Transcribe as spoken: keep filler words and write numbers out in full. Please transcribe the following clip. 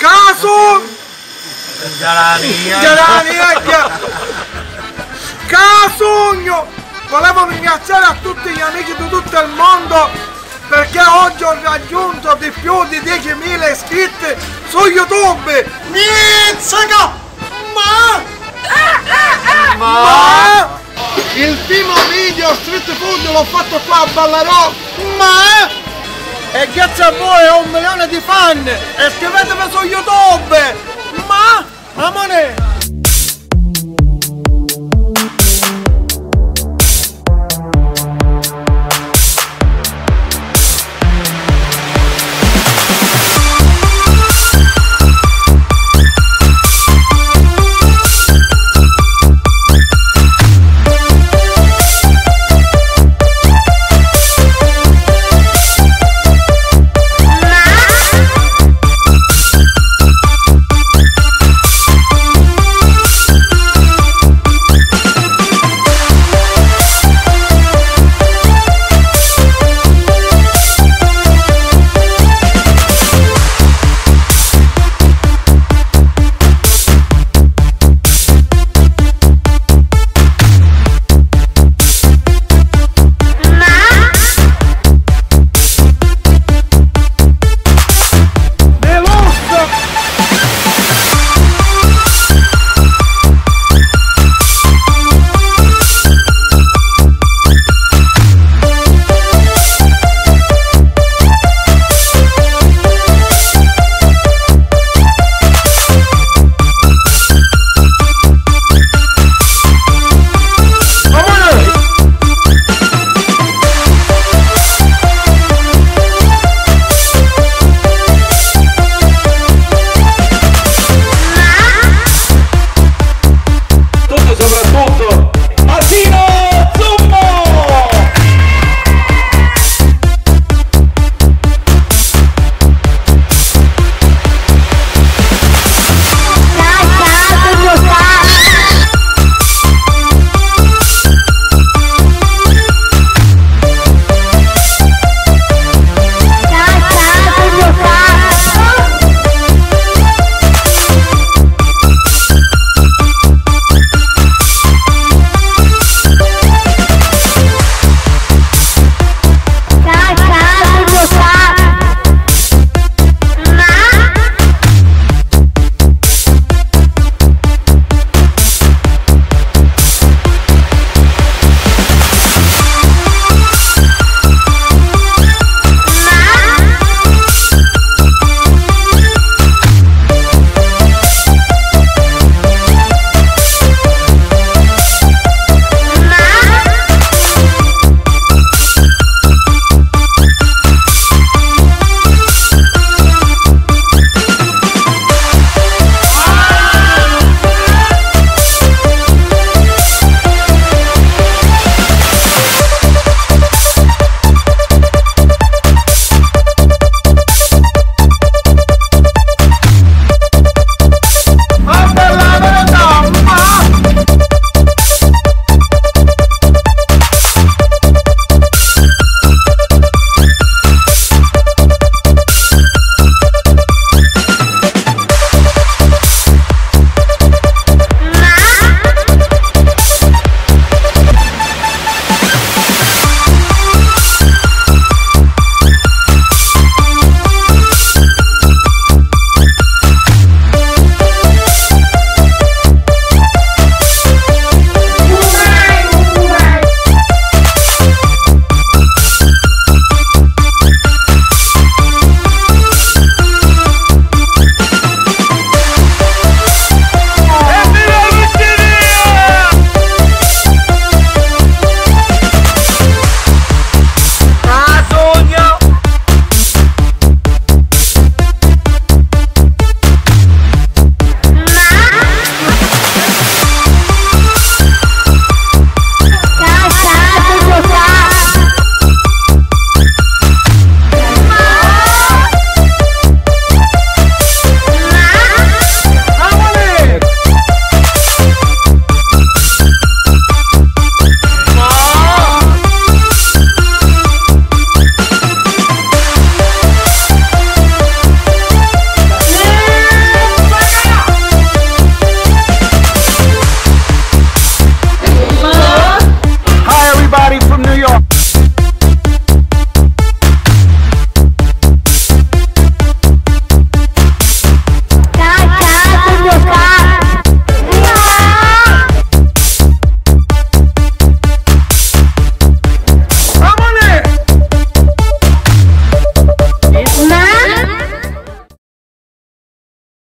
Casu! Già la mia! Già la mia! Ca sugnu! Volevo ringraziare a tutti gli amici di tutto il mondo perché oggi ho raggiunto di più di diecimila iscritti su YouTube! Mizzica! Ma! Ma! Il primo video street food l'ho fatto qua a Ballarò! Ma! E grazie a voi ho un milione di fan! E scrivetemi su YouTube!